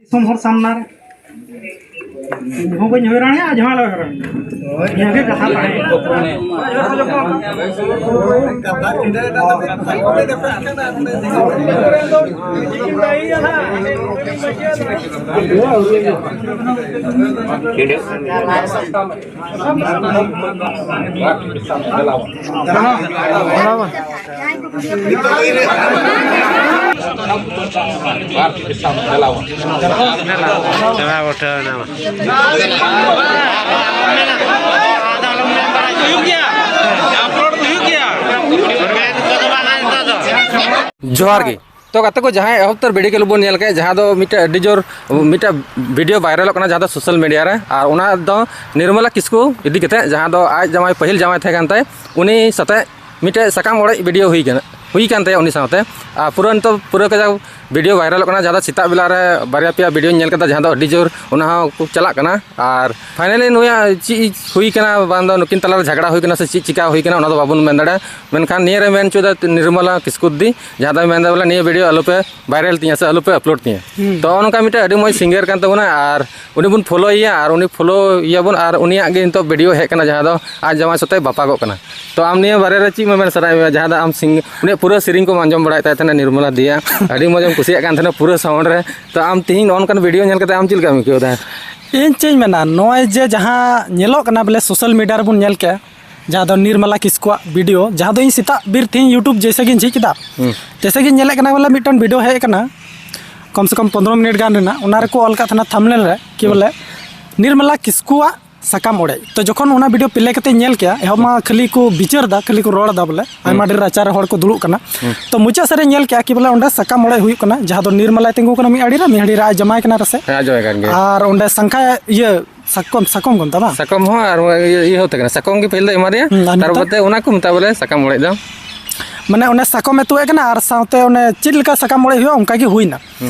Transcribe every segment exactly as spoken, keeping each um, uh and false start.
ᱫᱤᱥᱚᱢ ᱦᱚᱲ ᱥᱟᱢᱱᱟ ᱨᱮ ᱤᱧ ᱦᱚᱸ ᱵᱟᱹᱧ ᱦᱩᱭ ᱫᱟᱲᱮᱭᱟᱜᱼᱟ, ᱡᱟᱦᱟᱸᱭ ᱞᱮ ᱦᱩᱭ ᱫᱟᱲᱮᱭᱟᱜᱼᱟ᱾ ᱱᱤᱭᱟᱹ ᱜᱮ ᱠᱟᱛᱷᱟ ᱛᱟᱦᱮᱸ ᱠᱟᱱᱟ᱾ ᱡᱚᱦᱟᱨ ᱜᱮ᱾ ᱛᱚ ᱜᱟᱛᱮ ᱠᱚ, ᱡᱟᱦᱟᱸᱭ ᱮᱦᱚᱵ ᱩᱛᱟᱹᱨ ᱵᱷᱤᱰᱤᱭᱳ ᱠᱚ ᱵᱚᱱ ᱧᱮᱞ ᱠᱮᱫ, ᱡᱟᱦᱟᱸ ᱫᱚ ᱢᱤᱫᱴᱮᱡ ᱟᱹᱰᱤ ᱡᱳᱨ ᱢᱤᱫᱴᱮᱡ ᱵᱷᱤᱰᱤᱭᱳ ᱵᱷᱟᱭᱨᱟᱞᱚᱜ ᱠᱟᱱᱟ, ᱡᱟᱦᱟᱸ ᱫᱚ ᱥᱳᱥᱟᱞ ᱢᱤᱰᱤᱭᱟ ᱨᱮ, ᱟᱨ ᱚᱱᱟ ᱫᱚ ᱱᱤᱨᱢᱚᱞᱟ ᱠᱤᱥᱠᱩ ᱤᱫᱤ ᱠᱟᱛᱮ, ᱡᱟᱦᱟᱸ ᱫᱚ ᱟᱡ ᱡᱟᱶᱟᱭ, ᱯᱟᱹᱦᱤᱞ ᱡᱟᱶᱟᱭ ᱛᱟᱦᱮᱸ ᱠᱟᱱ ᱛᱟᱭ, ᱩᱱᱤ ᱥᱟᱛᱮᱜ ᱢᱤᱫᱴᱮᱡ ᱥᱟᱠᱟᱢ ᱚᱲᱮᱡ ᱵᱷᱤᱰᱤᱭᱳ ᱦᱩᱭ ᱠᱟᱱᱟ, ᱦᱩᱭ ᱠᱟᱱ ᱛᱟᱭᱟ ᱩᱱᱤ ᱥᱟᱶᱛᱮ᱾ ᱟᱨ ᱯᱩᱨᱟᱹ ᱱᱤᱛᱚᱜ ᱯᱩᱨᱟᱹ ᱠᱟᱡᱟᱠ ᱵᱷᱤᱰᱤᱭᱳ ᱵᱷᱟᱭᱨᱟᱞᱚᱜ ᱠᱟᱱᱟ, ᱡᱟᱦᱟᱸ ᱫᱚ ᱥᱮᱛᱟᱜ ᱵᱮᱞᱟ ᱨᱮ ᱵᱟᱨᱭᱟ ᱯᱮᱭᱟ ᱵᱷᱤᱰᱤᱭᱳᱧ ᱧᱮᱞ ᱠᱮᱫᱟ, ᱡᱟᱦᱟᱸ ᱫᱚ ᱟᱹᱰᱤ ᱡᱳᱨ ᱚᱱᱟ ᱦᱚᱸ ᱠᱚ ᱪᱟᱞᱟᱜ ᱠᱟᱱᱟ᱾ ᱟᱨ ᱯᱷᱟᱭᱱᱟᱞᱤ ᱱᱩᱭᱟᱜ ᱪᱮᱫ ᱦᱩᱭ ᱠᱟᱱᱟ, ᱵᱟᱝ ᱫᱚ ᱱᱩᱠᱤᱱ ᱛᱟᱞᱟᱨᱮ ᱡᱷᱟᱜᱽᱲᱟ ᱦᱩᱭ ᱠᱟᱱᱟ ᱥᱮ ᱪᱮᱫ ᱪᱤᱠᱟ ᱦᱩᱭ ᱠᱟᱱᱟ, ᱚᱱᱟ ᱫᱚ ᱵᱟᱵᱚᱱ ᱢᱮᱱ ᱫᱟᱲᱮᱭᱟᱜᱼᱟ᱾ ᱢᱮᱱᱠᱷᱟᱱ ᱱᱤᱭᱟᱹ ᱨᱮ ᱢᱮᱱ ᱦᱚᱪᱚᱭᱮᱫᱟ ᱱᱤᱨᱢᱚᱞᱟ ᱠᱤᱥᱠᱩ ᱫᱤ, ᱡᱟᱦᱟᱸ ᱫᱚᱭ ᱢᱮᱱᱫᱟ ᱵᱚᱞᱮ ᱱᱤᱭᱟᱹ ᱵᱷᱤᱰᱤᱭᱳ ᱟᱞᱚᱯᱮ ᱵᱷᱟᱭᱨᱟᱞ ᱛᱤᱧᱟ ᱥᱮ ᱟᱞᱚᱯᱮ ᱟᱯᱞᱳᱰ ᱛᱤᱧᱟ᱾ ᱦᱩᱸ᱾ ᱛᱚ ᱱᱚᱜᱼᱚ ᱱᱚᱝᱠᱟ ᱢᱤᱫᱴᱮᱱ ᱟᱹᱰᱤ ᱢᱚᱡᱽ ᱥᱤᱝᱜᱟᱨ ᱠᱟᱱ ᱛᱟᱵᱚᱱᱟ, ᱟᱨ ᱩᱱᱤ ᱵᱚᱱ ᱯᱷᱳᱞᱳᱭᱮᱭᱟ ᱟᱨ ᱩᱱᱤ ᱯᱷᱳᱞᱳᱭᱮᱭᱟᱵᱚᱱ, ᱟᱨ ᱩᱱᱤᱭᱟᱜ ᱜᱮ ᱱᱤᱛᱚᱜ ᱵᱷᱤᱰᱤᱭᱳ ᱦᱮᱡ ᱠᱟᱱᱟ, ᱡᱟᱦᱟᱸ ᱫᱚ ᱟᱡ ᱡᱟᱶᱟᱭ ᱥᱟᱛᱮᱜ ᱵᱟᱯᱟᱜᱚᱜ ᱠᱟᱱᱟ᱾ ᱛᱚ ᱟᱢ ᱱᱤᱭᱟᱹ ᱵᱟᱨᱮ ᱨᱮ ᱪᱮᱫ ᱮᱢ ᱢᱮᱱ ᱥᱟᱱᱟᱭᱮᱫ ᱢᱮᱭᱟ, ᱡᱟᱦᱟᱸ ᱫᱚ ᱟᱢ ᱥᱤᱝ-, ᱩᱱᱤᱭᱟᱜ ᱯᱩᱨᱟᱹ ᱥᱮᱨᱮᱧ ᱠᱚᱢ ᱟᱸᱡᱚᱢ ᱵᱟᱲᱟᱭᱮᱫ ᱛᱟᱭ ᱛᱟᱦᱮᱱᱟ, ᱱᱤᱨᱢᱚᱞᱟ ᱫᱤᱭᱟ, ᱟᱹᱰᱤ ᱢᱚᱡᱽ ᱮᱢ ᱠᱩᱥᱤᱭᱟᱜ ᱠᱟᱱ ᱛᱟᱦᱮᱱᱟ ᱯᱩᱨᱟᱹ ᱥᱟᱣᱩᱱᱰ ᱨᱮ᱾ ᱛᱚ ᱟᱢ ᱛᱤᱦᱤᱧ ᱱᱚᱜᱼᱚ ᱱᱚᱝᱠᱟᱱ ᱵᱷᱤᱰᱤᱭᱳ ᱧᱮᱞ ᱠᱟᱛᱮ ᱟᱢ ᱪᱮᱫ ᱞᱮᱠᱟᱢ ᱟᱹᱭᱠᱟᱹᱣ ᱮᱫᱟ? ᱤᱧ ᱪᱮᱫ ᱤᱧ ᱢᱮᱱᱟ, ᱱᱚᱜᱼᱚᱭ ᱡᱮ ᱡᱟᱦᱟᱸ ᱧᱮᱞᱚᱜ ᱠᱟᱱᱟ ᱵᱚᱞᱮ ᱥᱳᱥᱟᱞ ᱢᱤᱰᱤᱭᱟ ᱨᱮᱵᱚᱱ ᱧᱮᱞ ᱠᱮᱜᱼᱟ, ᱡᱟᱦᱟᱸ ᱫᱚ ᱱᱤᱨᱢᱟᱞᱟ ᱠᱤᱥᱠᱩᱣᱟᱜ ᱵᱷᱤᱰᱤᱭᱳ, ᱡᱟᱦᱟᱸ ᱫᱚ ᱤᱧ ᱥᱮᱛᱟᱜ ᱵᱮᱨ ᱛᱮᱦᱮᱧ YouTube ᱡᱮᱭᱥᱮ ᱜᱤᱧ ᱡᱷᱤᱡ ᱠᱮᱫᱟ, ᱦᱩᱸ᱾ ᱡᱮᱭᱥᱮ ᱜᱤᱧ ᱧᱮᱞᱮᱫ ᱠᱟᱱᱟ ᱵᱚᱞᱮ ᱢᱤᱫᱴᱮᱱ ᱵᱷᱤᱰᱤᱭᱳ ᱦᱮᱡ ᱟᱠᱟᱱᱟ, ᱠᱚᱢ ᱥᱮ ᱠᱚᱢ ᱯᱚᱱᱫᱽᱨᱚ ᱢᱤᱱᱤᱴ ᱜᱟᱱ ᱨᱮᱱᱟᱜ, ᱚᱱᱟ ᱨᱮᱠᱚ ᱚᱞ ᱠᱟᱜ ᱛᱟᱦᱮᱱᱟ ᱛᱷᱟᱢᱵᱽᱱᱮᱞ ᱨᱮ ᱠᱤ ᱦᱩᱸ᱾ ᱵᱚᱞᱮ ᱱᱤᱨᱢᱟᱞᱟ ᱠᱤᱥᱠᱩᱣᱟᱜ ᱥᱟᱠᱟᱢ ᱚᱲᱮᱡ᱾ ᱛᱚ ᱡᱚᱠᱷᱚᱱ ᱚᱱᱟ ᱵᱷᱤᱰᱤᱭᱳ ᱯᱞᱮ ᱠᱟᱛᱮ ᱧᱮᱞ ᱠᱮᱜᱼᱟ, ᱮᱦᱚᱵ ᱢᱟ ᱠᱷᱟᱹᱞᱤ ᱠᱚ ᱵᱤᱪᱟᱹᱨ ᱮᱫᱟ, ᱠᱷᱟᱹᱞᱤ ᱠᱚ ᱨᱚᱲ ᱮᱫᱟ ᱵᱚᱞᱮ, ᱦᱩᱸ᱾ ᱟᱭᱢᱟ ᱰᱷᱮᱨ ᱨᱟᱪᱟ ᱨᱮ ᱦᱚᱲ ᱠᱚ ᱫᱩᱲᱩᱵ ᱠᱟᱱᱟ᱾ ᱦᱩᱸ᱾ ᱛᱚ ᱢᱩᱪᱟᱹᱫ ᱥᱮᱫ ᱨᱮ ᱧᱮᱞ ᱠᱮᱜᱼᱟ ᱠᱤ ᱵᱚᱞᱮ ᱚᱸᱰᱮ ᱥᱟᱠᱟᱢ ᱚᱲᱮᱡ ᱦᱩᱭᱩᱜ ᱠᱟᱱᱟ, ᱡᱟᱦᱟᱸ ᱫᱚ ᱱᱤᱨᱢᱟᱞᱟᱭ ᱛᱤᱸᱜᱩ ᱠᱟᱱᱟ ᱢᱤᱫ ᱟᱲᱮ ᱨᱮ, ᱢᱤᱫ ᱟᱲᱮ ᱨᱮ ᱟᱡ ᱡᱟᱢᱟᱭ ᱠᱟᱱᱟ ᱨᱮᱥᱮ᱾ ᱦᱮᱸ, ᱟᱸᱡᱚᱢᱮ ᱠᱟᱱ ᱜᱮᱭᱟ᱾ ᱟᱨ ᱚᱸᱰᱮ ᱥᱟᱝᱠᱷᱟ ᱤᱭᱟᱹ ᱥᱟᱠᱚᱢ, ᱥᱟᱠᱚᱢ ᱠᱚ ᱢᱮᱛᱟᱜᱼᱟ ᱵᱟᱝ? ᱥᱟᱠᱚᱢ ᱦᱚᱸ ᱟᱨ ᱤᱭᱟᱹ, ᱤᱭᱟᱹ ᱦᱚᱸ ᱛᱟᱦᱮᱸ ᱠᱟᱱᱟ, ᱥᱟᱠᱚᱢ ᱜᱮ ᱯᱟᱹᱦᱤᱞ ᱫᱚ ᱮᱢᱟ ᱫᱮᱭᱟ, ᱦᱩᱸ, ᱟᱨ ᱛᱟᱨ ᱱᱤᱛᱚᱜ? ᱯᱚᱨᱮ ᱚᱱᱟ ᱠᱚ ᱢᱮᱛᱟᱜᱼᱟ ᱵᱚᱞᱮ ᱥᱟᱠᱟᱢ ᱚᱲᱮᱡ ᱫᱚ᱾ ᱢᱟᱱᱮ ᱚᱱᱮ ᱥᱟᱠᱚᱢ ᱮ ᱛᱩᱫ ᱮ ᱠᱟᱱᱟ ᱟᱨ ᱥᱟᱶᱛᱮ ᱚᱱᱮ ᱪᱮᱫ ᱞᱮᱠᱟ ᱥᱟᱠᱟᱢ ᱚᱲᱮᱡ ᱦᱩᱭᱩᱜᱼᱟ ᱚᱱᱠᱟ ᱜᱮ ᱦᱩᱭᱱᱟ᱾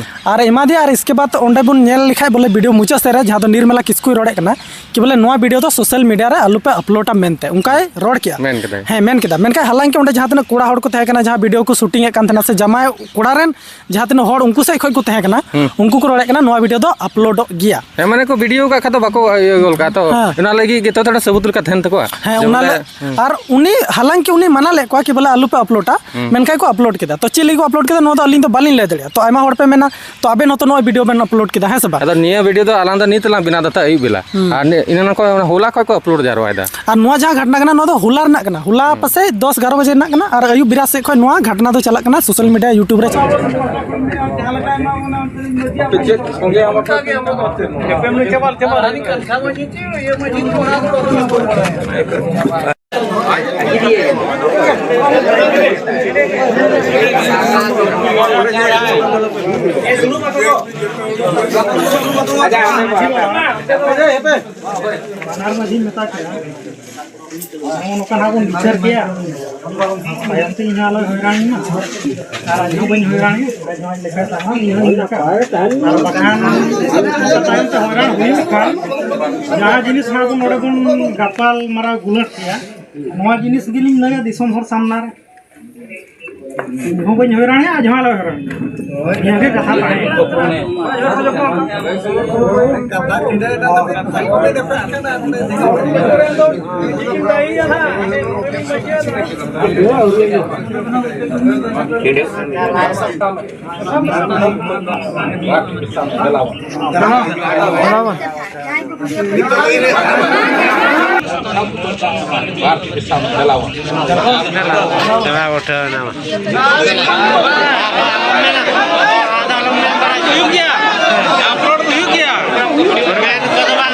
ᱟᱨ ᱮᱢᱟ ᱫᱮᱭᱟ ᱟᱨ ᱤᱥᱠᱮ ᱵᱟᱫ ᱚᱸᱰᱮ ᱵᱚᱱ ᱧᱮᱞ ᱞᱮᱠᱷᱟᱡ ᱵᱚᱞᱮ ᱵᱷᱤᱰᱤᱭᱳ ᱢᱩᱪᱟᱹᱫ ᱥᱮᱫ ᱨᱮ ᱡᱟᱦᱟᱸ ᱫᱚ ᱱᱤᱨᱢᱟᱞᱟ ᱠᱤᱥᱠᱩᱭ ᱨᱚᱲᱮᱫ ᱠᱟᱱᱟ ᱠᱤ ᱵᱚᱞᱮ ᱱᱚᱣᱟ ᱵᱷᱤᱰᱤᱭᱳ ᱫᱚ ᱥᱳᱥᱟᱞ ᱢᱤᱰᱤᱭᱟ ᱨᱮ ᱟᱞᱚᱯᱮ ᱟᱯᱞᱳᱰᱟ ᱢᱮᱱᱛᱮ ᱚᱱᱠᱟᱭ ᱨᱚᱲ ᱠᱮᱜᱼᱟ᱾ ᱢᱮᱱ ᱠᱮᱫᱟᱭ᱾ ᱦᱮᱸ, ᱢᱮᱱ ᱠᱮᱫᱟ᱾ ᱢᱮᱱᱠᱷᱟᱱ ᱦᱟᱞᱟᱝᱠᱤ ᱚᱸᱰᱮ ᱡᱟᱦᱟᱸ ᱛᱤᱱᱟᱹᱜ ᱠᱚᱲᱟ ᱦᱚᱲ ᱠᱚ ᱛᱟᱦᱮᱸ ᱠᱟᱱᱟ, ᱡᱟᱦᱟᱸ ᱵᱷᱤᱰᱤᱭᱳ ᱠᱚ ᱥᱩᱴᱤᱝ ᱮᱫ ᱠᱟᱱ ᱛᱟᱦᱮᱱᱟ ᱥᱮ ᱡᱟᱢᱟᱭ ᱠᱚᱲᱟ ᱨᱮᱱ ᱡᱟᱦᱟᱸ ᱛᱤᱱᱟᱹᱜ ᱦᱚᱲ ᱩᱱᱠᱩ ᱥᱮᱫ ᱠᱷᱚᱡ ᱠᱚ ᱛᱟᱦᱮᱸ ᱠᱟᱱᱟ, ᱦᱩᱸ᱾ ᱩᱱᱠᱩ ᱠᱚ ᱨᱚᱲᱮᱫ ᱠᱟᱱᱟ ᱱᱚᱣᱟ ᱵᱷᱤᱰᱤᱭᱳ ᱫᱚ ᱟᱯᱞᱳᱰᱚᱜ ᱜᱮᱭᱟ᱾ ᱦᱮᱸ, ᱢᱟᱱᱮ ᱠᱚ ᱵᱷᱤᱰᱤᱭᱳ ᱠᱟᱜ ᱠᱷᱟᱡ ᱫᱚ ᱵᱟᱠᱚ ᱤᱭᱟᱹ ᱜᱚᱫ ᱠᱟᱜᱼᱟ ᱛᱚ᱾ ᱦᱮᱸ᱾ ᱚᱱᱟ ᱞᱟᱹᱜᱤᱫ ᱜᱮ ᱛᱚ ᱛᱷᱚᱲᱟ ᱥᱟᱹᱵᱩᱛ ᱞᱮᱠᱟ ᱛᱟᱦᱮᱱ ᱛᱟᱠᱚᱣᱟ᱾ ᱦᱮᱸ, ᱡᱮ ᱚᱱᱟ ᱵᱚᱞᱮ, ᱞᱮ-, ᱦᱩᱸ᱾ ᱟᱨ ᱩᱱᱤ ᱦᱟᱞᱟᱝᱠᱤ ᱩᱱᱤ ᱢᱟᱱᱟ ᱞᱮᱫ ᱠᱚᱣᱟ ᱠᱤ ᱵᱚᱞᱮ ᱟᱞᱚᱯᱮ ᱟᱯᱞᱳᱰᱟ, ᱦᱩᱸ᱾ ᱢᱮᱱᱠᱷᱟᱱ ᱠᱚ ᱟᱯᱞᱳᱰ ᱠᱮᱫᱟ᱾ ᱛᱚ ᱪᱮᱫ ᱞᱟᱹᱜᱤᱫ ᱠᱚ ᱟᱯᱞᱳᱰ ᱠᱮᱫᱟ ᱱᱚᱣᱟ ᱫᱚ ᱟᱹᱞᱤᱧ ᱫᱚ ᱵᱟᱹᱞᱤᱧ ᱞᱟᱹᱭ ᱫᱟᱲᱮᱭᱟᱜᱼᱟ᱾ ᱛᱚ ᱟᱭᱢᱟ ᱦᱚᱲ ᱯᱮ ᱢᱮᱱᱟ, ᱛᱚ ᱟᱵᱮᱱ ᱦᱚᱸᱛᱚ ᱱᱚᱣᱟ ᱵᱷᱤᱰᱤᱭᱳ ᱵᱮᱱ ᱟᱯᱞᱳᱰ ᱠᱮᱫᱟ, ᱦᱮᱸ ᱥᱮ ᱵᱟᱝ? ᱟᱫᱚ ᱱᱤᱭᱟᱹ ᱵᱷᱤᱰᱤᱭᱳ ᱫᱚ ᱟᱞᱟᱝ ᱫᱚ ᱱᱤᱛ ᱞᱟᱝ ᱵᱮᱱᱟᱣ ᱫᱟ ᱛᱚ, ᱟᱹᱭᱩᱵ ᱵᱮᱞᱟ᱾ ᱦᱩᱸ᱾ ᱟᱨ ᱱᱤ-, ᱤᱱᱟᱹ ᱠᱚ ᱦᱚᱞᱟ ᱠᱷᱚᱡ ᱠᱚ ᱟᱯᱞᱳᱰ ᱡᱟᱨᱣᱟᱭᱮᱫᱟ᱾ ᱟᱨ ᱱᱚᱣᱟ ᱡᱟᱦᱟᱸ ᱜᱷᱟᱴᱱᱟ ᱠᱟᱱᱟ, ᱱᱚᱣᱟ ᱫᱚ ᱦᱚᱞᱟ ᱨᱮᱱᱟᱜ ᱠᱟᱱᱟ᱾ ᱦᱚᱞᱟ ᱦᱩᱸ᱾ ᱯᱟᱥᱮᱡ ᱫᱚᱥ ᱮᱜᱟᱨᱚ ᱵᱟᱡᱮ ᱨᱮᱱᱟᱜ ᱠᱟᱱᱟ᱾ ᱟᱨ ᱟᱹᱭᱩᱵ ᱵᱮᱲᱟ ᱥᱮᱫ ᱠᱷᱚᱱ ᱱᱚᱣᱟ ᱜᱷᱟᱴᱱᱟ ᱫᱚ ᱪᱟᱞᱟᱜ ᱠᱟᱱᱟ, ᱥᱳᱥᱟᱞ ᱢᱤᱰᱤᱭᱟ, YouTube ᱨᱮ ᱪᱟᱞᱟᱜ ᱠᱟᱱᱟ᱾ ᱵᱟᱱᱟᱨ ᱢᱟᱹᱡᱷᱤ ᱢᱮᱛᱟ ᱠᱤᱱᱟ, ᱱᱚᱜᱼᱚ ᱱᱚᱝᱠᱟ ᱱᱟᱜ ᱵᱚᱱ ᱵᱤᱪᱟᱹᱨ ᱠᱮᱭᱟ, ᱛᱟᱭᱚᱢ ᱛᱮ ᱤᱧ ᱦᱚᱸ ᱟᱞᱚᱭ ᱦᱚᱭᱨᱟᱱᱤᱧ ᱢᱟ, ᱟᱨ ᱤᱧ ᱦᱚᱸ ᱵᱟᱹᱧ ᱦᱚᱭᱨᱟᱱᱤ, ᱟᱡ ᱦᱚᱸ ᱟᱡ ᱞᱮᱠᱟᱭ ᱛᱟᱦᱮᱱᱟ, ᱤᱧ ᱦᱚᱸ ᱤᱧ ᱞᱮᱠᱟ᱾ ᱟᱨ ᱵᱟᱠᱷᱟᱱ ᱛᱟᱭᱚᱢ ᱛᱮ ᱦᱚᱭᱨᱟᱱ ᱦᱩᱭᱩᱜ ᱠᱷᱟᱱ, ᱡᱟᱦᱟᱸ ᱡᱤᱱᱤᱥ ᱱᱟᱜ ᱵᱚᱱ ᱱᱚᱰᱮ ᱵᱚᱱ ᱜᱟᱯᱟᱞ ᱢᱟᱨᱟᱣ ᱜᱩᱞᱟᱹᱴ ᱠᱮᱭᱟ, ᱱᱚᱣᱟ ᱡᱤᱱᱤᱥ ᱜᱮᱞᱤᱧ ᱞᱟᱹᱭᱟ ᱫᱤᱥᱚᱢ ᱦᱚᱲ ᱥᱟᱢᱱᱟ ᱨᱮ᱾ ᱤᱧ ᱦᱚᱸ ᱵᱟᱹᱧ ᱦᱚᱭᱨᱟᱱᱤᱜᱼᱟ, ᱟᱡ ᱦᱚᱸ ᱟᱞᱚᱭ ᱦᱚᱭᱨᱟᱱᱤᱜᱼᱟ᱾ ᱱᱤᱭᱟᱹ ᱜᱮ ᱠᱟᱛᱷᱟ ᱛᱟᱦᱮᱸ ᱠᱟᱱᱟ᱾ ᱦᱩᱭᱩᱜ ᱜᱮᱭᱟ, ᱟᱯᱞᱳᱰ ᱦᱩᱭᱩᱜ ᱜᱮᱭᱟ᱾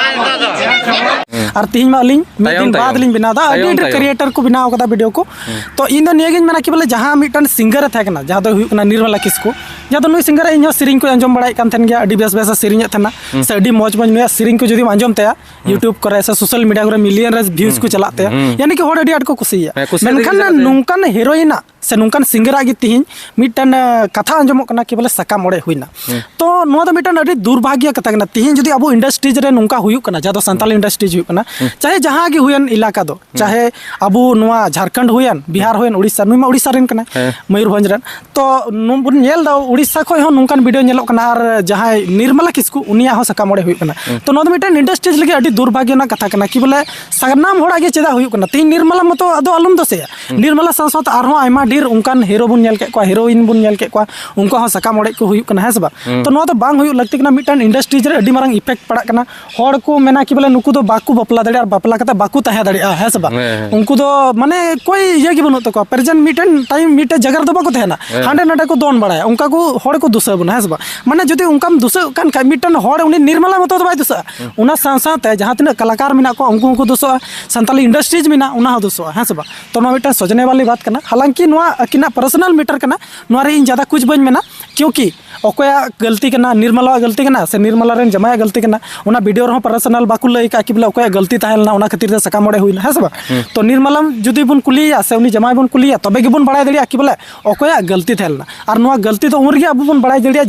ᱟᱨ ᱛᱤᱦᱤᱧ ᱢᱟ ᱟᱹᱞᱤᱧ ᱢᱤᱫ ᱛᱟᱭᱚᱢ, ᱫᱤᱱ ᱵᱟᱫᱽ ᱛᱟᱭᱚᱢ᱾ ᱞᱤᱧ ᱵᱮᱱᱟᱣ ᱮᱫᱟ, ᱟᱹᱰᱤ ᱛᱟᱭᱚᱢ, ᱰᱷᱮᱨ ᱛᱟᱭᱚᱢ᱾ ᱠᱨᱤᱭᱮᱴᱟᱨ ᱠᱚ ᱵᱮᱱᱟᱣ ᱠᱟᱫᱟ ᱵᱷᱤᱰᱤᱭᱳ ᱠᱚ᱾ ᱦᱩᱸ᱾ ᱛᱚ ᱤᱧ ᱫᱚ ᱱᱤᱭᱟᱹ ᱜᱤᱧ ᱢᱮᱱᱟ ᱠᱤ ᱵᱚᱞᱮ ᱡᱟᱦᱟᱸ ᱢᱤᱫᱴᱟᱝ ᱥᱤᱝᱜᱟᱨ ᱮ ᱛᱟᱦᱮᱸ ᱠᱟᱱᱟ, ᱡᱟᱦᱟᱸ ᱫᱚ ᱦᱩᱭᱩᱜ ᱠᱟᱱᱟ ᱱᱤᱨᱢᱟᱞᱟ ᱠᱤᱥᱠᱩ, ᱡᱟᱦᱟᱸ ᱫᱚ ᱱᱩᱭ ᱥᱤᱝᱜᱟᱨᱟᱜ ᱤᱧ ᱦᱚᱸ ᱥᱮᱨᱮᱧ ᱠᱚ ᱟᱸᱡᱚᱢ ᱵᱟᱲᱟᱭᱮᱫ ᱠᱟᱱ ᱛᱟᱦᱮᱱ ᱜᱮᱭᱟ, ᱟᱹᱰᱤ ᱵᱮᱥ ᱵᱮᱥ ᱥᱮᱨᱮᱧᱮᱫ ᱛᱟᱦᱮᱱᱟ᱾ ᱥᱮ ᱟᱹᱰᱤ ᱢᱚᱡᱽ ᱢᱚᱡᱽ ᱱᱩᱭᱟᱜ ᱥᱮᱨᱮᱧ ᱠᱚ ᱡᱩᱫᱤᱢ ᱟᱸᱡᱚᱢ ᱛᱟᱭᱟ, YouTube ᱠᱚᱨᱮ ᱥᱮ ᱥᱳᱥᱟᱞ ᱢᱤᱰᱤᱭᱟ ᱠᱚᱨᱮ ᱢᱤᱞᱤᱭᱚᱱ ᱨᱮ ᱵᱷᱤᱭᱩᱡᱽ ᱠᱚ ᱪᱟᱞᱟᱜ ᱛᱟᱭᱟ᱾ ᱦᱩᱸ᱾ ᱭᱟᱱᱤ ᱠᱤ ᱦᱚᱲ ᱟᱹᱰᱤ ᱟᱸᱴ ᱠᱚ ᱠᱩᱥᱤᱭᱟᱜᱼᱟ᱾ ᱦᱮᱸ, ᱠᱩᱥᱤᱭᱟᱜ ᱞᱟᱹᱜᱤᱫ ᱢᱮᱱᱠᱷᱟᱱ ᱫᱚ ᱱᱚᱝᱠᱟᱱ ᱦᱤᱨᱳᱭᱤᱱᱟᱜ ᱥᱮ ᱱᱚᱝᱠᱟᱱ ᱥᱤᱝᱜᱟᱨᱟᱜ ᱜᱮ ᱛᱤᱦᱤᱧ ᱢᱤᱫᱴᱮᱱ, ᱟᱸ, ᱠᱟᱛᱷᱟ ᱟᱸᱡᱚᱢᱚᱜ ᱠᱟᱱᱟ ᱠᱤ ᱵᱚᱞᱮ ᱥᱟᱠᱟᱢ ᱚᱲᱮᱡ ᱦᱩᱭᱱᱟ᱾ ᱦᱩᱸ᱾ ᱛᱚ ᱱᱚᱣᱟ ᱫᱚ ᱢᱤᱫᱴᱮᱱ ᱟᱹᱰᱤ ᱫᱩᱨᱵᱷᱟᱜᱽᱭᱚ ᱠᱟᱛᱷᱟ ᱠᱟᱱᱟ᱾ ᱛᱤᱦᱤᱧ ᱡᱩᱫᱤ ᱟᱵᱚ ᱤᱱᱰᱟᱥᱴᱨᱤᱡᱽ ᱨᱮ ᱱᱚᱝᱠᱟ ᱦᱩᱭᱩᱜ ᱠᱟᱱᱟ, ᱡᱟᱦᱟᱸ ᱫᱚ ᱥᱟᱱᱛᱟᱞᱤ ᱤᱱᱰᱟᱥᱴᱨᱤᱡᱽ ᱦᱩᱭᱩᱜ ᱠᱟᱱᱟ, ᱦᱩᱸ᱾ ᱪᱟᱦᱮ ᱡᱟᱦᱟᱸ ᱜᱮ ᱦᱩᱭᱮᱱ ᱮᱞᱟᱠᱟ ᱫᱚ, ᱦᱩᱸ᱾ ᱪᱟᱦᱮ ᱟᱵᱚ ᱱᱚᱣᱟ ᱡᱷᱟᱲᱠᱷᱚᱸᱰ ᱦᱩᱭᱮᱱ, ᱵᱤᱦᱟᱨ ᱦᱩᱭᱮᱱ, ᱩᱲᱤᱥᱥᱟ, ᱱᱩᱭ ᱢᱟ ᱩᱲᱤᱥᱥᱟ ᱨᱮᱱ ᱠᱟᱱᱟᱭ, ᱦᱮᱸ᱾ ᱢᱚᱭᱩᱨᱵᱷᱚᱸᱡᱽ ᱨᱮᱱ᱾ ᱛᱚ ᱱᱚ-, ᱵᱚᱱ ᱧᱮᱞ ᱮᱫᱟ ᱩᱲᱤᱥᱥᱟ ᱠᱷᱚᱱ ᱦᱚᱸ ᱱᱚᱝᱠᱟᱱ ᱵᱷᱤᱰᱤᱭᱳ ᱧᱮᱞᱚᱜ ᱠᱟᱱᱟ, ᱟᱨ ᱡᱟᱦᱟᱸᱭ ᱱᱤᱨᱢᱟᱞᱟ ᱠᱤᱥᱠᱩ, ᱩᱱᱤᱭᱟᱜ ᱦᱚᱸ ᱥᱟᱠᱟᱢ ᱚᱲᱮᱡ ᱦᱩᱭᱩᱜ ᱠᱟᱱᱟ᱾ ᱦᱩᱸ᱾ ᱛᱚ ᱱᱚᱣᱟ ᱫᱚ ᱢᱤᱫᱴᱮᱱ ᱤᱱᱰᱟᱥᱴᱨᱤᱡᱽ ᱞᱟᱹᱜᱤᱫ ᱟᱹᱰᱤ ᱫᱩᱨᱵᱷᱟᱜᱽᱭᱚ ᱨᱮᱱᱟᱜ ᱠᱟᱛᱷᱟ ᱠᱟᱱᱟ ᱠᱤ ᱵᱚᱞᱮ ᱥᱟᱱᱟᱢ ᱦᱚᱲᱟᱜ ᱜᱮ ᱪᱮᱫᱟᱜ ᱦᱩᱭᱩᱜ ᱠᱟᱱᱟ? ᱛᱤᱦᱤᱧ ᱱᱤᱨᱢᱟᱞᱟ ᱢᱚᱛᱚ ᱟᱫᱚ ᱟᱞᱚᱢ ᱫᱳᱥᱮᱭᱟ᱾ ᱦᱩᱸ᱾ ᱱᱤᱨᱢᱟᱞᱟ ᱥᱟᱶ ᱥᱟᱶᱛᱮ ᱟᱨᱦᱚᱸ ᱟᱭᱢᱟ ᱰᱷᱮᱨ ᱚᱱᱠᱟᱱ ᱦᱤᱨᱳ ᱵᱚᱱ ᱧᱮᱞ ᱠᱮᱫ ᱠᱚᱣᱟ, ᱦᱤᱨᱳᱭᱤᱱ ᱵᱚᱱ ᱧᱮᱞ ᱠᱮᱫ ᱠᱚᱣᱟ, ᱩᱱᱠᱩ ᱦᱚᱸ ᱥᱟᱠᱟᱢ ᱚᱲᱮᱡ ᱠᱚ ᱦᱩᱭᱩᱜ ᱠᱟᱱᱟ, ᱦᱮᱸ ᱥᱮ ᱵᱟᱝ? ᱦᱩᱸ᱾ ᱛᱚ ᱱᱚᱣᱟ ᱫᱚ ᱵᱟᱝ ᱦᱩᱭᱩᱜ ᱞᱟᱹᱠᱛᱤ ᱠᱟᱱᱟ, ᱢᱤᱫᱴᱟᱝ ᱤᱱᱰᱟᱥᱴᱨᱤᱡᱽ ᱨᱮ ᱟᱹᱰᱤ ᱢᱟᱨᱟᱝ ᱤᱯᱷᱮᱠᱴ ᱯᱟᱲᱟᱜ ᱠᱟᱱᱟ᱾ ᱦᱚᱲ ᱠᱚ ᱢᱮᱱᱟ ᱠᱤ ᱵᱚᱞᱮ ᱱᱩᱠᱩ ᱫᱚ ᱵᱟᱠᱚ ᱵᱟᱯᱞᱟ ᱫᱟᱲᱮᱭᱟᱜᱼᱟ ᱟᱨ ᱵᱟᱯᱞᱟ ᱠᱟᱛᱮ ᱵᱟᱠᱚ ᱛᱟᱦᱮᱸ ᱫᱟᱲᱮᱭᱟᱜᱼᱟ, ᱦᱮᱸ ᱥᱮ ᱵᱟᱝ? ᱦᱮᱸ, ᱦᱮᱸ᱾ ᱩᱱᱠᱩ ᱫᱚ ᱢᱟᱱᱮ ᱠᱳᱭ ᱤᱭᱟᱹ ᱜᱮ ᱵᱟᱹᱱᱩᱜ ᱛᱟᱠᱚᱣᱟ, ᱯᱨᱮᱡᱮᱱᱴ ᱢᱤᱫᱴᱮᱱ ᱴᱟᱭᱤᱢ ᱢᱤᱫᱴᱮᱱ ᱡᱟᱭᱜᱟ ᱨᱮᱫᱚ ᱵᱟᱠᱚ ᱛᱟᱦᱮᱱᱟ, ᱦᱮᱸ᱾ ᱦᱟᱸᱰᱮ ᱱᱟᱰᱮ ᱠᱚ ᱫᱚᱱ ᱵᱟᱲᱟᱭᱟ, ᱚᱱᱠᱟ ᱠᱚ ᱦᱚᱲ ᱠᱚ ᱫᱩᱥᱟᱹ ᱵᱚᱱᱟ, ᱦᱮᱸ ᱥᱮ ᱵᱟᱝ? ᱢᱟᱱᱮ ᱡᱩᱫᱤ ᱚᱱᱠᱟᱢ ᱫᱩᱥᱟᱹᱜ ᱠᱟᱱ ᱠᱷᱟᱡ ᱢᱤᱫᱴᱮᱱ ᱦᱚᱲ ᱩᱱᱤ ᱱᱤᱨᱢᱟᱞᱟ ᱢᱚᱛᱚ ᱫᱚ ᱵᱟᱭ ᱫᱩᱥᱟᱹᱜᱼᱟ, ᱦᱩᱸ᱾ ᱚᱱᱟ ᱥᱟᱶ ᱥᱟᱶᱛᱮ ᱡᱟᱦᱟᱸ ᱛᱤᱱᱟᱹᱜ ᱠᱟᱞᱟᱠᱟᱨ ᱢᱮᱱᱟᱜ ᱠᱚᱣᱟ ᱩᱱᱠᱩ ᱦᱚᱸᱠᱚ ᱫᱩᱥᱟᱹᱜᱼᱟ, ᱥᱟᱱᱛᱟᱞᱤ ᱤᱱᱰᱟᱥᱴᱨᱤᱡᱽ ᱢᱮᱱᱟᱜᱼᱟ ᱚᱱᱟ ᱦᱚᱸ ᱫᱩᱥᱟᱹᱜᱼᱟ, ᱦᱮᱸ ᱥᱮ ᱵᱟᱝ? ᱛᱚ ᱱᱚᱣᱟ ᱢᱤᱫᱴᱮᱱ ᱥᱚᱡᱽᱱᱮ ᱣᱟᱞᱤ ᱵᱟᱛ ᱠᱟᱱᱟ, ᱦᱟᱞᱟᱝᱠᱤ ᱱᱚᱣᱟ ᱟᱹᱠᱤᱱᱟᱜ ᱯᱟᱨᱥᱚᱱᱟᱞ ᱢᱮᱴᱟᱨ ᱠᱟᱱᱟ, ᱱᱚᱣᱟ ᱨᱮ ᱤᱧ ᱡᱟᱫᱟ ᱠᱩᱪ ᱵᱟᱹᱧ ᱢᱮᱱᱟ, ᱠᱤᱭᱩᱸᱠᱤ ᱚᱠᱚᱭᱟᱜ ᱜᱟᱹᱞᱛᱤ ᱠᱟᱱᱟ, ᱱᱤᱨᱢᱟᱞᱟᱣᱟᱜ ᱜᱟᱹᱞᱛᱤ ᱠᱟᱱᱟ ᱥᱮ ᱱᱤᱨᱢᱟᱞᱟ ᱨᱮᱱ ᱡᱟᱢᱟᱭᱟᱜ ᱜᱟᱹᱞᱛᱤ ᱠᱟᱱᱟ, ᱚᱱᱟ ᱵᱷᱤᱰᱤᱭᱳ ᱨᱮᱦᱚᱸ ᱯᱟᱨᱥᱚᱱᱟᱞ ᱵᱟᱠᱚ ᱞᱟᱹᱭ ᱠᱟᱜᱼᱟ ᱠᱤ ᱵᱚᱞᱮ ᱚᱠᱚᱭᱟᱜ ᱜᱟᱹᱞᱛᱤ ᱛᱟᱦᱮᱸ ᱞᱮᱱᱟ, ᱚᱱᱟ ᱠᱷᱟᱹᱛᱤᱨ ᱛᱮ ᱥᱟᱠᱟᱢ ᱚᱲᱮᱡ ᱦᱩᱭᱱᱟ, ᱦᱮᱸ ᱥᱮ ᱵᱟᱝ? ᱦᱩᱸ᱾ ᱛᱚ ᱱᱤᱨᱢᱟᱞᱟᱢ ᱡᱩᱫᱤ ᱵᱚᱱ ᱠᱩᱞᱤᱭᱮᱭᱟ ᱥᱮ ᱩᱱᱤ ᱡᱟᱢᱟᱭ ᱵᱚᱱ ᱠᱩᱞᱤᱭᱮᱭᱟ, ᱛᱚᱵᱮ ᱜᱮᱵᱚᱱ ᱵᱟᱲᱟᱭ ᱫᱟᱲᱮᱭᱟᱜᱼᱟ ᱠᱤ ᱵᱚᱞᱮ ᱚᱠᱚᱭᱟᱜ ᱜᱟᱹᱞᱛᱤ ᱛᱟᱦᱮᱸ ᱞᱮᱱᱟ᱾ ᱟᱨ ᱱᱚᱣᱟ ᱜᱟᱹᱞᱛᱤ ᱫᱚ ᱩᱱ ᱨᱮᱜᱮ ᱟᱵᱚ ᱵᱚᱱ ᱵᱟᱲᱟᱭ ᱫᱟᱲᱮᱭᱟᱜᱼᱟ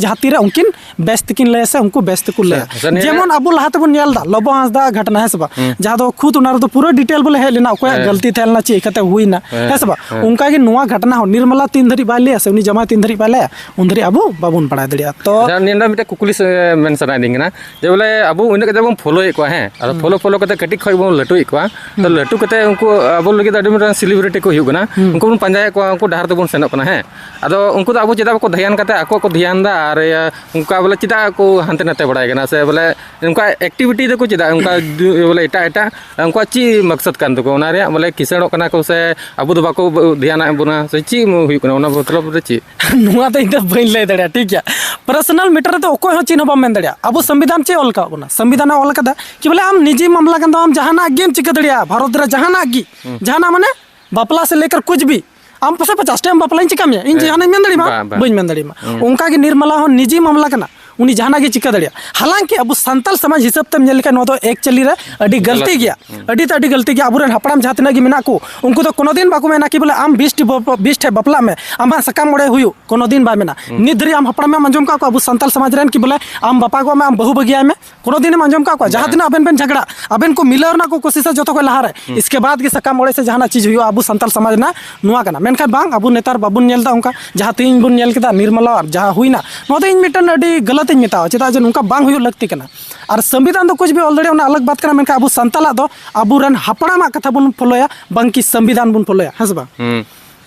ᱡᱟᱦᱟᱸ ᱛᱤᱨᱮ ᱩᱱᱠᱤᱱ ᱵᱮᱥ ᱛᱮᱠᱤᱱ ᱞᱟᱹᱭᱟ ᱥᱮ ᱩᱱᱠᱩ ᱵᱮᱥ ᱛᱮᱠᱚ ᱞᱟᱹᱭᱟ᱾ ᱟᱪᱪᱷᱟ, ᱱᱤᱭᱟᱹ ᱡᱮᱢᱚᱱ ᱟᱵᱚ ᱞᱟᱦᱟ ᱛᱮᱵᱚᱱ ᱧᱮᱞ ᱮᱫᱟ ᱞᱚᱵᱚ ᱦᱟᱸᱥᱫᱟ ᱜᱷᱚᱴᱱᱟ, ᱦᱮᱸ ᱥᱮ ᱵᱟᱝ? ᱦᱩᱸ᱾ ᱡᱟᱦᱟᱸ ᱫᱚ ᱠᱷᱩᱫ ᱚᱱᱟ ᱨᱮᱫᱚ ᱯᱩᱨᱟᱹ ᱰᱤᱴᱮᱞ ᱵᱚᱞᱮ ᱦᱮᱡ ᱞᱮᱱᱟ, ᱚᱠᱚᱭᱟᱜ ᱦᱮᱸ᱾ ᱜᱟᱹᱞᱛᱤ ᱛᱟᱦᱮᱸ ᱞᱮᱱᱟ, ᱪᱮᱫ ᱠᱟᱛᱮ ᱦᱩᱭᱱᱟ, ᱦᱮᱸ᱾ ᱦᱮᱸ ᱥᱮ ᱵᱟᱝ? ᱦᱮᱸ᱾ ᱚᱱᱠᱟ ᱜᱮ ᱱᱚᱣᱟ ᱜᱷᱚᱴᱱᱟ ᱦᱚᱸ ᱱᱤᱨᱢᱟᱞᱟ ᱛᱤᱱ ᱫᱷᱟᱹᱨᱤᱡ ᱵᱟᱭ ᱞᱟᱹᱭᱟ ᱥᱮ ᱩᱱᱤ ᱡᱟᱢᱟᱭ ᱛᱤᱱ ᱫᱷᱟᱹᱨᱤᱡ ᱵᱟᱭ ᱞᱟᱹᱭᱟ, ᱩᱱ ᱫᱷᱟᱹᱨᱤᱡ ᱟᱵᱚ ᱵᱟᱵᱚᱱ ᱵᱟᱲᱟᱭ ᱫᱟᱲᱮᱭᱟᱜᱼᱟ᱾ ᱛᱚ ᱟᱪᱪᱷᱟ, ᱱᱤᱭᱟᱹ ᱢᱤᱫᱴᱮᱱ ᱠᱩᱠᱞᱤ ᱥᱮ-, ᱢᱮᱱ ᱥᱟᱱᱟᱭᱮᱫᱤᱧ ᱠᱟᱱᱟ ᱡᱮ ᱵᱚᱞᱮ ᱟᱵᱚ ᱩᱱᱟᱹᱜ ᱠᱟᱡᱟᱠ ᱵᱚᱱ ᱯᱷᱳᱞᱳᱭᱮᱫ ᱠᱚᱣᱟ, ᱦᱮᱸ, ᱟᱫᱚ ᱦᱩᱸ᱾ ᱯᱷᱳᱞᱳ ᱯᱷᱳᱞᱳ ᱠᱟᱛᱮ ᱠᱟᱹᱴᱤᱡ ᱠᱷᱚᱡ ᱵᱚᱱ ᱞᱟᱹᱴᱩᱭᱮᱫ ᱠᱚᱣᱟ, ᱛᱚ ᱦᱩᱸ᱾ ᱞᱟᱹᱴᱩ ᱠᱟᱛᱮ ᱩᱱᱠᱩ ᱟᱵᱚ ᱞᱟᱹᱜᱤᱫ ᱫᱚ ᱟᱹᱰᱤ ᱢᱟᱨᱟᱝ ᱥᱮᱞᱤᱵᱨᱤᱴᱤ ᱠᱚ ᱦᱩᱭᱩᱜ ᱠᱟᱱᱟ, ᱦᱩᱸ᱾ ᱩᱱᱠᱩ ᱵᱚᱱ ᱯᱟᱸᱡᱟᱭᱮᱫ ᱠᱚᱣᱟ, ᱩᱱᱠᱩ ᱰᱟᱦᱟᱨ ᱛᱮᱵᱚᱱ ᱥᱮᱱᱚᱜ ᱠᱟᱱᱟ, ᱦᱮᱸ᱾ ᱟᱫᱚ ᱩᱱᱠᱩ ᱫᱚ ᱟᱵᱚ ᱪᱮᱫᱟᱜ ᱵᱟᱠᱚ ᱫᱷᱮᱭᱟᱱ ᱠᱟᱛᱮ ᱟᱠᱚ ᱠᱚ ᱫᱷᱮᱭᱟᱱ ᱮᱫᱟ? ᱟᱨ ᱤᱭᱟᱹ, ᱚᱱᱠᱟ ᱵᱚᱞᱮ ᱪᱮᱫᱟᱜ ᱠᱚ ᱦᱟᱱᱛᱮ ᱱᱟᱛᱮ ᱵᱟᱲᱟᱭ ᱠᱟᱱᱟ? ᱥᱮ ᱵᱚᱞᱮ ᱚᱱᱠᱟ ᱮᱠᱴᱤᱵᱷᱤᱴᱤ ᱫᱚᱠᱚ ᱪᱮᱫᱟᱜ ᱚᱱᱠᱟ ᱫᱩ-, ᱵᱚᱞᱮ ᱮᱴᱟᱜ ᱮᱴᱟᱜ ᱩᱱᱠᱩᱣᱟᱜ ᱪᱮᱫ ᱢᱚᱠᱥᱚᱫ ᱠᱟᱱ ᱛᱟᱠᱚᱣᱟ? ᱚᱱᱟ ᱨᱮᱭᱟᱜ ᱵᱚᱞᱮ ᱠᱤᱥᱟᱹᱬᱚᱜ ᱠᱟᱱᱟ ᱠᱚ ᱥᱮ ᱟᱵᱚ ᱫᱚ ᱵᱟᱠᱚ ᱫᱷᱮᱭᱟᱱᱟᱜ ᱵᱚᱱᱟ ᱥᱮ ᱪᱮᱫ ᱦᱩᱭᱩᱜ ᱠᱟᱱᱟ? ᱚᱱᱟ ᱢᱚᱛᱞᱚᱵ ᱫᱚ ᱪᱮᱫ? ᱱᱚᱣᱟ ᱫᱚ ᱤᱧ ᱫᱚ ᱵᱟᱹᱧ ᱞᱟᱹᱭ ᱫᱟᱲᱮᱭᱟᱜᱼᱟ, ᱴᱷᱤᱠ ᱜᱮᱭᱟ? ᱯᱟᱨᱥᱚᱱᱟᱞ ᱢᱮᱴᱟᱨ ᱨᱮᱫᱚ ᱚᱠᱚᱭ ᱦᱚᱸ ᱪᱮᱫ ᱦᱚᱸ ᱵᱟᱢ ᱢᱮᱱ ᱫᱟᱲᱮᱭᱟᱜᱼᱟ᱾ ᱟᱵᱚ ᱥᱚᱝᱵᱤᱫᱷᱟᱱ ᱪᱮᱫ ᱚᱞ ᱠᱟᱜ ᱵᱚᱱᱟ? ᱥᱚᱝᱵᱤᱫᱷᱟᱱ ᱮ ᱚᱞ ᱠᱟᱫᱟ ᱠᱤ ᱵᱚᱞᱮ ᱟᱢ ᱱᱤᱡᱮ ᱢᱟᱢᱞᱟ ᱠᱟᱱ ᱛᱟᱢᱟ, ᱟᱢ ᱡᱟᱦᱟᱱᱟᱜ ᱜᱮᱢ ᱪᱤᱠᱟᱹ ᱫᱟᱲᱮᱭᱟᱜᱼᱟ ᱵᱷᱟᱨᱚᱛ ᱨᱮ, ᱡᱟᱦᱟᱱᱟᱜ ᱜᱮ, ᱦᱩᱸ᱾ ᱡᱟᱦᱟᱱᱟᱜ ᱢᱟᱱᱮ ᱵᱟᱯᱞᱟ ᱥᱮ ᱞᱮᱠᱟᱨ ᱠᱩᱪ ᱵᱷᱤ, ᱟᱢ ᱯᱟᱥᱮ ᱯᱚᱪᱟᱥ ᱴᱤ ᱮᱢ ᱵᱟᱯᱞᱟᱧ ᱪᱤᱠᱟ ᱢᱮᱭᱟ? ᱤᱧ ᱡᱟᱦᱟᱱᱟᱜ ᱤᱧ ᱢᱮᱱ ᱫᱟᱲᱮᱭᱟᱜᱼᱟ? ᱵᱟᱝ, ᱵᱟᱝ᱾ ᱵᱟᱹᱧ ᱢᱮᱱ ᱫᱟᱲᱮᱭᱟᱜᱼᱟ᱾ ᱦᱩᱸ᱾ ᱚᱱᱠᱟ ᱜᱮ ᱱᱤᱨᱢᱟᱞᱟ ᱦᱚᱸ ᱱᱤᱡᱮ ᱢᱟᱢᱞᱟ ᱠᱟᱱᱟ, ᱩᱱᱤ ᱡᱟᱦᱟᱱᱟᱜ ᱜᱮ ᱪᱤᱠᱟ ᱫᱟᱲᱮᱭᱟᱜᱼᱟ᱾ ᱦᱟᱞᱟᱝᱠᱤ ᱟᱵᱚ ᱥᱟᱱᱛᱟᱞ ᱥᱚᱢᱟᱡᱽ ᱦᱤᱥᱟᱹᱵ ᱛᱮᱢ ᱧᱮᱞ ᱞᱮᱠᱷᱟᱱ ᱱᱚᱣᱟ ᱫᱚ actually ᱨᱮ ᱟᱹᱰᱤ ᱜᱟᱹᱞᱛᱤ ᱜᱟᱞᱟᱛ ᱜᱮᱭᱟ᱾ ᱜᱮᱭᱟ᱾ ᱦᱩᱸ᱾ ᱟᱹᱰᱤ ᱛᱮ ᱟᱹᱰᱤ ᱜᱟᱹᱞᱛᱤ ᱜᱮᱭᱟ᱾ ᱟᱵᱚᱨᱮᱱ ᱦᱟᱯᱲᱟᱢ ᱡᱟᱦᱟᱸ ᱛᱤᱱᱟᱹᱜ ᱜᱮ ᱢᱮᱱᱟᱜ ᱠᱚ, ᱩᱱᱠᱩ ᱫᱚ ᱠᱳᱱᱳ ᱫᱤᱱ ᱵᱟᱠᱚ ᱢᱮᱱᱟ ᱠᱤ ᱵᱚᱞᱮ ᱟᱢ ᱵᱤᱥ ᱴᱷᱮᱡ ᱵᱟᱯ-, ᱵᱤᱥ ᱴᱷᱮᱡ ᱵᱟᱯᱞᱟᱜ ᱢᱮ, ᱟᱢᱟᱜ ᱥᱟᱠᱟᱢ ᱚᱲᱮᱡ ᱦᱩᱭᱩᱜ, ᱠᱳᱱᱳ ᱫᱤᱱ ᱵᱟᱭ ᱢᱮᱱᱟ᱾ ᱦᱩᱸ᱾ ᱱᱤᱛ ᱫᱷᱟᱹᱨᱤᱡ ᱟᱢ ᱦᱟᱯᱲᱟᱢᱮᱢ ᱟᱸᱡᱚᱢ ᱠᱟᱜ ᱠᱚᱣᱟ ᱟᱵᱚ ᱥᱟᱱᱛᱟᱞ ᱥᱚᱢᱟᱡᱽ ᱨᱮᱱ ᱠᱤ ᱵᱚᱞᱮ ᱟᱢ ᱵᱟᱯᱟᱜᱚᱜ ᱢᱮ, ᱟᱢ ᱵᱟᱹᱦᱩ ᱵᱟᱹᱜᱤᱭᱟᱭ ᱢᱮ? ᱠᱳᱱᱳ ᱫᱤᱱᱮᱢ ᱟᱸᱡᱚᱢ ᱠᱟᱜ ᱠᱚᱣᱟ? ᱡᱟᱦᱟᱸ ᱵᱟᱝ᱾ ᱛᱤᱱᱟᱹᱜ ᱟᱵᱮᱱ ᱵᱮᱱ ᱡᱷᱟᱜᱽᱲᱟ, ᱟᱵᱮᱱ ᱠᱚ ᱢᱤᱞᱟᱹᱣ ᱨᱮᱱᱟᱜ ᱠᱚ ᱠᱳᱥᱤᱥᱟ ᱡᱚᱛᱚ ᱠᱷᱚᱡ ᱞᱟᱦᱟᱨᱮ᱾ ᱦᱩᱸ᱾ ᱤᱥᱠᱮ ᱵᱟᱫ ᱜᱮ ᱥᱟᱠᱟᱢ ᱚᱲᱮᱡ ᱥᱮ ᱡᱟᱦᱟᱱᱟᱜ ᱪᱤᱡᱽ ᱦᱩᱭᱩᱜᱼᱟ ᱟᱵᱚ ᱥᱟᱱᱛᱟᱞ ᱥᱚᱢᱟᱡᱽ ᱨᱮᱱᱟᱜ ᱱᱚᱣᱟ ᱠᱟᱱᱟ᱾ ᱢᱮᱱᱠᱷᱟᱱ ᱵᱟᱝ, ᱟᱵᱚ ᱱᱮᱛᱟᱨ ᱵᱟᱵᱚᱱ ᱧᱮᱞ ᱮᱫᱟ ᱚᱱᱠᱟ᱾ ᱡᱟᱦᱟᱸ ᱛᱮᱦᱮᱧ ᱵᱚᱱ ᱧᱮᱞ ᱠᱮᱫᱟ ᱱᱤᱨᱢᱟᱞᱟ ᱟᱨ ᱡᱟᱦᱟᱸ ᱦᱩᱭᱱᱟ, ᱱᱚᱣᱟ ᱫᱚ ᱤᱧ ᱢᱤᱫᱴᱮᱱ ᱟᱹᱰᱤ ᱜᱟᱞᱟᱛ ᱤᱧ ᱢᱮᱛᱟᱣᱟ, ᱪᱮᱫᱟᱜ ᱡᱮ ᱱᱚᱝᱠᱟ ᱵᱟᱝ ᱦᱩᱭᱩᱜ ᱞᱟᱹᱠᱛᱤ ᱠᱟᱱᱟ᱾ ᱟᱨ ᱥᱚᱝᱵᱤᱫᱷᱟᱱ ᱫᱚ ᱠᱩᱪ ᱵᱷᱤ ᱚᱞ ᱫᱟᱲᱮᱭᱟᱜᱼᱟ, ᱚᱱᱟ ᱟᱞᱟᱜᱽ ᱵᱟᱛ ᱠᱟᱱᱟ, ᱢᱮᱱᱠᱷᱟᱱ ᱟᱵᱚ ᱥᱟᱱᱛᱟᱞᱟᱜ ᱫᱚ ᱟᱵᱚᱨᱮᱱ ᱦᱟᱯᱲᱟᱢᱟᱜ ᱠᱟᱛᱷᱟ ᱵᱚᱱ ᱯᱷᱚᱞᱳᱭᱟ, ᱵᱟᱝᱠᱤ ᱥᱚᱝᱵᱤᱫᱷᱟᱱ ᱵᱚᱱ ᱯᱷᱚᱞᱳᱭᱟ, ᱦᱮᱸ ᱥᱮ ᱵᱟᱝ? ᱦᱩᱸ᱾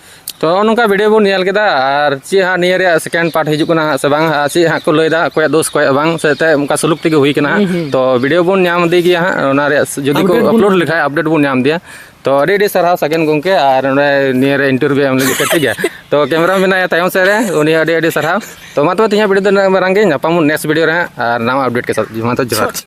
ᱛᱚ ᱱᱚᱝᱠᱟ ᱵᱷᱤᱰᱤᱭᱳ ᱵᱚᱱ ᱧᱮᱞ ᱠᱮᱫᱟ, ᱟᱨ ᱪᱮᱫ ᱦᱟᱸᱜ ᱱᱤᱭᱟᱹ ᱨᱮᱭᱟᱜ ᱥᱮᱠᱮᱱᱰ ᱯᱟᱨᱴ ᱦᱤᱡᱩᱜ ᱠᱟᱱᱟ ᱦᱟᱸᱜ ᱥᱮ ᱵᱟᱝ, ᱟᱨ ᱪᱮᱫ ᱦᱟᱸᱜ ᱠᱚ ᱞᱟᱹᱭᱫᱟ, ᱚᱠᱚᱭᱟᱜ ᱫᱚᱥ ᱚᱠᱚᱭᱟᱜ ᱵᱟᱝ, ᱥᱮ ᱛᱮ ᱚᱱᱠᱟ ᱥᱩᱞᱩᱠ ᱛᱮᱜᱮ ᱦᱩᱭ ᱠᱟᱱᱟ ᱦᱟᱸᱜ᱾ ᱦᱩᱸ, ᱦᱩᱸ᱾ ᱛᱚ ᱵᱷᱤᱰᱤᱭᱳ ᱵᱚᱱ ᱧᱟᱢ ᱤᱫᱤ ᱜᱮᱭᱟ ᱦᱟᱸᱜ, ᱚᱱᱟ ᱨᱮᱭᱟᱜ ᱡᱩᱫᱤ ᱠᱚ ᱟᱯᱰᱮᱴ ᱵᱚᱱ ᱟᱯᱞᱳᱰ ᱧᱟᱢ᱾ ᱞᱮᱠᱷᱟᱡ ᱟᱯᱰᱮᱴ ᱵᱚᱱ ᱧᱟᱢ ᱤᱫᱤᱭᱟ᱾ ᱛᱚ ᱟᱹᱰᱤ ᱟᱹᱰᱤ ᱥᱟᱨᱦᱟᱣ ᱥᱟᱜᱮᱱ ᱜᱚᱢᱠᱮ, ᱟᱨ ᱱᱚᱰᱮ ᱱᱤᱭᱟᱹ ᱨᱮ ᱤᱱᱴᱟᱨᱵᱷᱤᱭᱩ ᱮᱢ ᱞᱟᱹᱜᱤᱫ ᱛᱮ, ᱴᱷᱤᱠ ᱜᱮᱭᱟ᱾ ᱛᱚ ᱠᱮᱢᱮᱨᱟ ᱢᱮᱱᱟᱭᱟ ᱛᱟᱭᱚᱢ ᱥᱮᱫ ᱨᱮ, ᱩᱱᱤ ᱟᱹᱰᱤ ᱟᱹᱰᱤ ᱥᱟᱨᱦᱟᱣ᱾ ᱛᱚ ᱢᱟ ᱛᱚᱵᱮ ᱛᱮᱦᱮᱧᱟᱜ ᱵᱷᱤᱰᱤᱭᱳ ᱫᱚ ᱤᱱᱟᱹᱜ ᱢᱟᱨᱟᱝ ᱜᱮ, ᱧᱟᱯᱟᱢ ᱱᱮᱠᱥᱴ ᱵᱷᱤᱰᱤᱭᱳ ᱨᱮ ᱦᱟᱸᱜ, ᱟᱨ ᱱᱟᱣᱟ ᱟᱯᱰᱮᱴ ᱠᱮ ᱥᱟᱛᱷ᱾ ᱢᱟ ᱛᱚ ᱡᱚᱦᱟᱨ᱾